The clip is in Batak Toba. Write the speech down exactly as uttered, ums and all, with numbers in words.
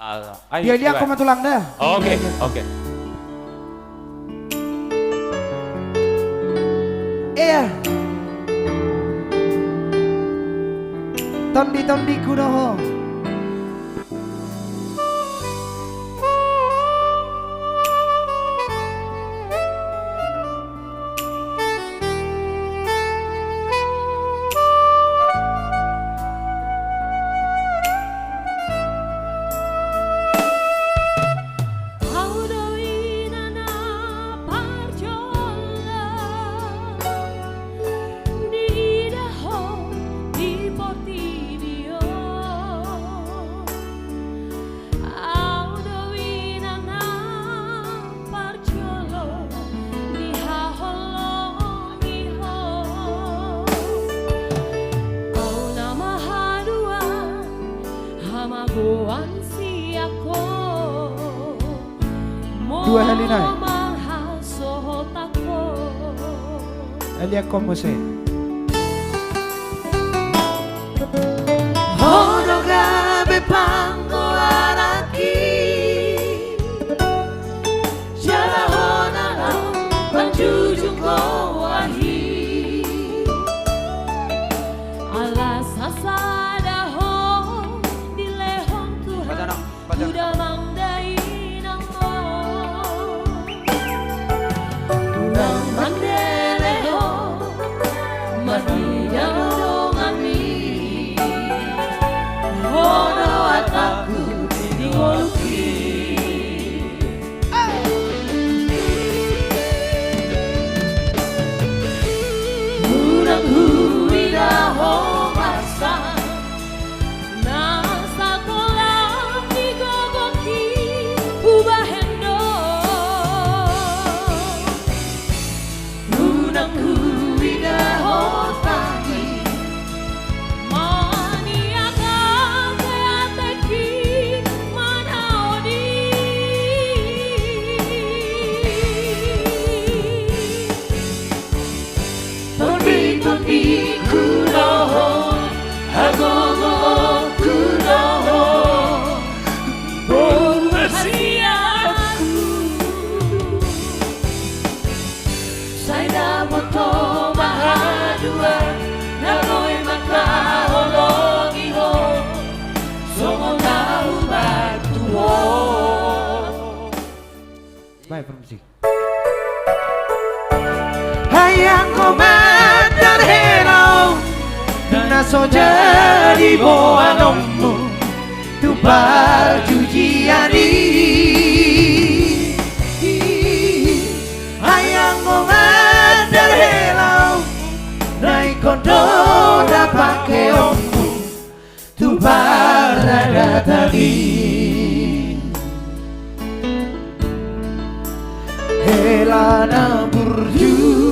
Ah, ai, dia lihat koma tulang dah. Oke, oke. Iya. Tondi-tondiku do ho. Au do inana parjolo diida ho di portibi on. Au do inana parjolo dihaholongi ho. Au nama haduan hamagoan sian ho. Dua hali nai. Molo manghasohot ho. Hali angka muse. Ho do gabe panggoaranki. Jala ho na laho manjujung ho ahi. Ala sasada ho dilehon Tuhan. Baca. Uda mangdainang ho. Unang mandele ho. Manida donganmi. Ho do hatangku di ngolungki. Unang huida ho masa. Na sakola di gogoki hubahen do. Unang huida ho tangi. Maniak ate ateki manaon i. Tondi-tondiku do ho, hagogoonku do ho, boru hasianku. Sai dapot ho ma haduan, na boi mangkaholongi ho, songon na hubantu ho. Baik, permisi. Ai anggo mandar hela on, na so jadi boanonmu tu parjujian i. Ai anggo mandar hela on, na ingkon do dapakeonmu tu paradatan i. Hela na burju